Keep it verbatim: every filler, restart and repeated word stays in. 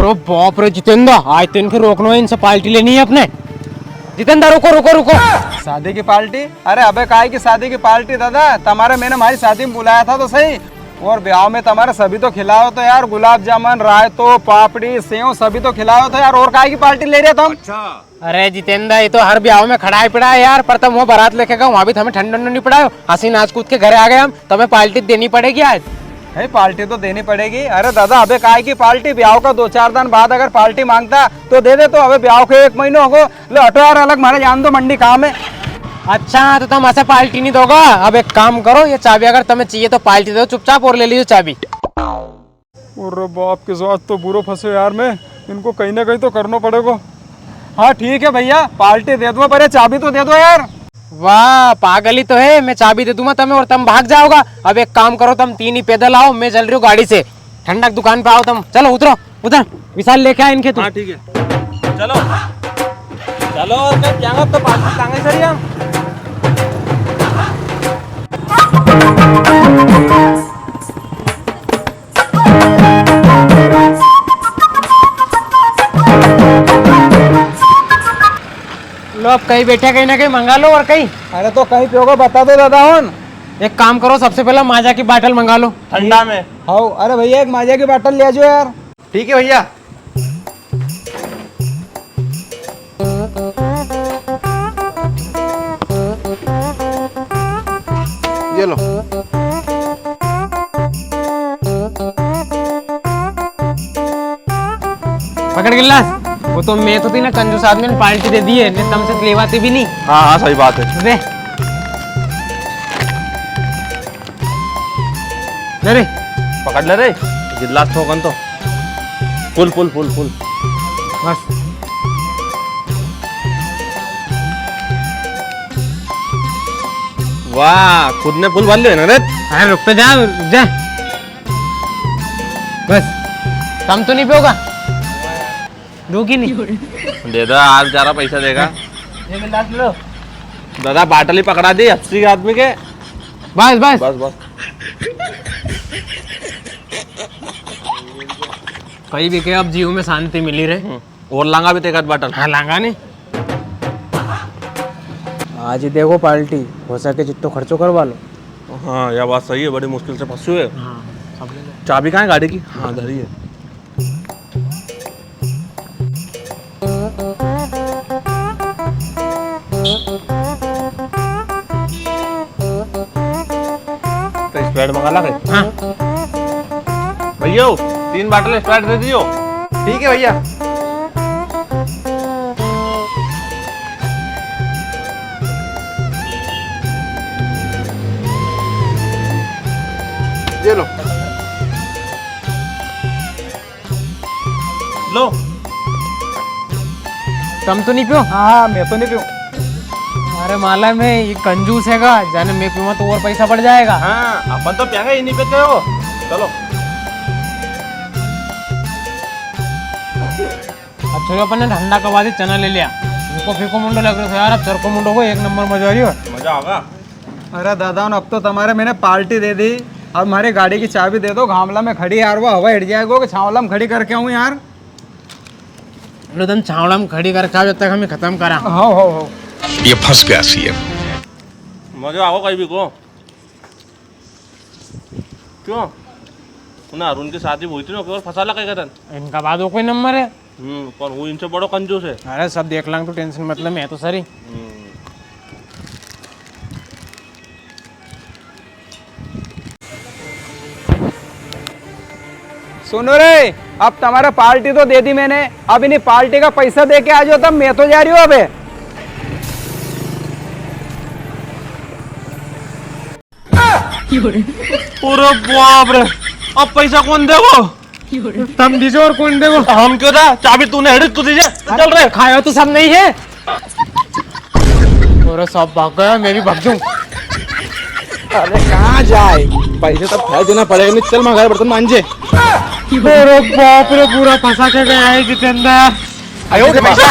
अरे बाप रे जितेंद्र, आज तो इनके रोकनो है, इनसे पार्टी लेनी है अपने। जितेंद्र, रुको, रुको, रुको। शादी की पार्टी? अरे अबे, काय की शादी की पार्टी दादा? तमारे मैंने म्हारी शादी में बुलाया था तो सही, और ब्याव में तमारे सभी तो खिलायो थो यार, गुलाब जामुन, रायतो, पापड़ी, सेव, सभी तो खिलायो थो यार, और काय की पार्टी ले रहे तम? अच्छा। अरे जितेंद्र, ये तो हर ब्याव में खड़ा ही पड़ा है यार, पर तम वो बारात लेके गए, वहाँ भी तो हमें ठंड ठंड नहीं पड़ा हो। हंसी नाच कूद के घरे आ गए हम, तो हमें पार्टी देनी पड़ेगी आज। भाई, पार्टी तो देनी पड़ेगी। अरे दादा, अबे काय की पार्टी? ब्याव का दो चार दिन बाद अगर पार्टी मांगता तो दे दे, तो अबे ब्याव के एक महीनो होगो। लो हटो यार, अलग मारे जान दो, मंडी काम है। अच्छा, तो तम ऐसे पार्टी नहीं दोगा? अब एक काम करो, ये चाबी अगर तमें चाहिए तो पार्टी दो चुपचाप और ले लीजिए चाबी। अरे बाप के साथ तो बुरो फंसे यार मैं, इनको कहीं ना कहीं तो करनो पड़ेगो। हाँ ठीक है भैया, पार्टी दे दूंगा, पर ये चाबी तो दे दो यार। वाह, पागल ही तो है, मैं चाबी दे दूंगा तमें और तम भाग जाओगा। अब एक काम करो, तम तीन ही पैदल आओ, मैं चल रही हूँ गाड़ी से। ठंडक दुकान पे आओ तम, चलो उतरो, उधर विशाल लेके आ इनके तू। हाँ ठीक है, चलो चलो, और क्या क्या तो पार्टी टांगे सर हम। लो, अब कहीं बैठा, कहीं ना कहीं मंगा लो और कहीं। अरे तो कहीं पियोगा बता दो दादा हुन। एक काम करो, सबसे पहले माजा की बाटल मंगा लो। ठंडा में। हाँ, अरे भैया एक माजा की बाटल ले आजो यार। ठीक है भैया। ये लो। पकड़ गिलास। वो तो मैं तो थी ना कंजूस आदमी ने पार्टी दे दी है, नहीं तमसे लेवाती भी नहीं। हाँ, हाँ, सही बात है। दे। ले रे। पकड़ ले रे। गिलास ठोकन तो। फुल, फुल, फुल, फुल। बस। वाह, खुद ने फुल भर लियो ना रे। अरे रुक तो जा, रुक जा। बस, तम तो नहीं पियोगा? दो की नहीं? दे दो, आज ज्यादा पैसा देगा। ये गिलास लो। दादा, बाटल ही पकड़ा दी अस्सी के आदमी के। Bus, bus. Bus, bus. कई भी के अब जीव में शांति मिली रे। हम्म। और लांगा भी तो एक आध बाटल। हाँ, लांगा नी। आज ही देखो पार्टी, हो सके जित्तो खर्चो करवा लो। हाँ, या बात सही है, बड़ी मुश्किल से फंस्यो है। हाँ, सब ले लो। चाबी कहाँ है गाड़ी की? हाँ, धरी है। तो Sprite मंगा ला के। हाँ। भैया, तीन बाटल Sprite दे दियो। ठीक है भैया। ये लो। लो। तम तो नहीं पियो? हाँ, हाँ, मैं तो नहीं पीऊँ। अरे माला में ये कंजूस हैगा, जाने मैं पीऊँगा तो और पैसा बढ़ जाएगा। हाँ, अपन तो पियांगा ही नहीं पीते हो। चलो। अच्छा, जो अपन ने ठंडा के बाद ही चना ले लिया, इनको फीको मुंडो लग रहा था यार, अब चरको मुंडो को एक नंबर मजा आ रही हो। मजा आगा। अरे दादा, अब तो तमारे मैंने पार्टी दे दी, अब हमारी गाड़ी की चाबी दे दो, घामला में खड़ी यार, वो हवा हिट जाएगा कि छावला में खड़ी करके आऊँ यार। लो, तम छावला में खड़ी करके आओ, जब तक हमें खत्म करा। हाँ, हाँ, हाँ। ये फंस गया सीएम। मजा आओ कहीं भी को। क्यों? उन्हें अरुण की शादी हुई थी ना, कोई और फंसा लगा तन। इनका बाद वो कोई नंबर है? हम्म, पर वो इनसे बड़ो कंजूस है। अरे, सब देख लांग, तू tension मत ले, मैं तो सरी। हम्म। सुनो रे, अब तमारे पार्टी तो दे दी मैंने, अब इन्हीं पार्टी का पैसा दे के आ जाओ, तब मैं तो जा रही हूँ अबे। अरे बाप रे, अब पैसा कौन देगो? तम दीजो और कौन देगो? हम क्यों था? चाबी तूने हेड़ी, तू दीजे। चल रे। खाया तो सब नहीं है। अरे सब भाग गया, मैं भी भाग जाऊं। अरे कहाँ जाए, पैसे तो फेंक देना पड़ेगा, नहीं चल मैं घर बर्तन मांजे। अरे बाप रे, पूरा फंसा के गया है जितेंद्र। आयो रे पैसा।